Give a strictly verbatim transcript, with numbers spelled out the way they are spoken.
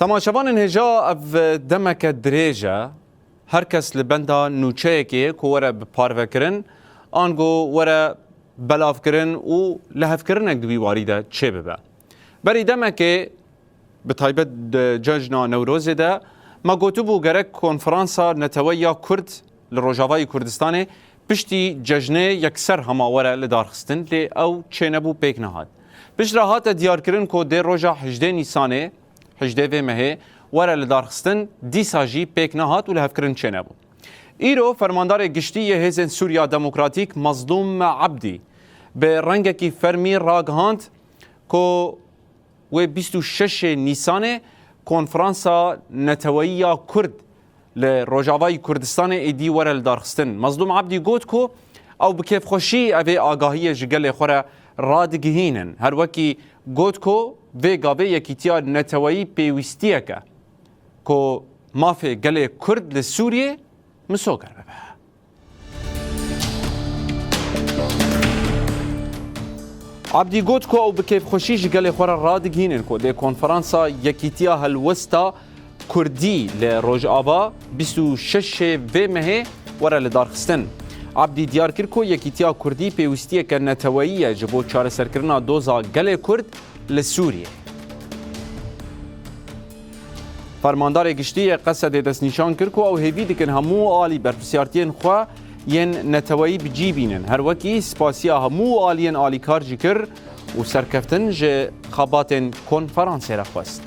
Temaşevanên hêja, ev demeke dirêj e. Her kes li benda nûçeyekê ye ku were bi parvekirin, ango were belavkirin û lihevkirinek di wî warî de çêbibe. Berî demekê, bi taybet di cejna Newrozê de, me gotibû gerek Konferansa Neteweyî ya Kurd li Rojavayê Kurdistanê piştî cejnê yekser hema were lidarxistin, lê ew çênebû, pêk nehat. Piştre hate diyarkirin ku dê roja hejdê Nîsanê, hejdê vê mehê, were lidarxistin, dîsa jî pêk nehat û lihevkirin çênebû. Îro fermandarê giştî yê Hêzên Sûriya Demokratîk Mazlûm Abdî bi rengekî fermî ragihand ku wê bîst û şeşê Nîsanê Konferansa Neteweyî ya Kurd li Rojavayî Kurdistanê êdî were lidarxistin. Mazlûm Abdî got ku ew bi kêfxweşî evê agahiyê ji gelê xwe re radigihînin. Her wekî got ku vê gavê yekîtiya neteweyî pêwîstiyek e ku mafê gelê Kurd li Sûriyê misoger bibe. Abdî got ku ew bi kêfxweşî ji gelê xwe re radigihînin ku dê konferansa Yekîtiya Helwesta Kurdî li Rojava bîst û şeşê vê mehê were lidarxistin. Abdî diyar kir ku Yekîtiya Kurdî pêwîstiyeke neteweyî ye ji bo çareserkirina doza gelê Kurd li Sûriyê. Fermandarê giştî yê Qesedê destnîşan kir ku ew hêvî dikin hemû alî berpirsiyartiyên xwe yên neteweyî bi cî bînin. Her wekî spasiya hemû aliyên alîkar jî kir û serkeftin ji xebatên konferansê re xwest.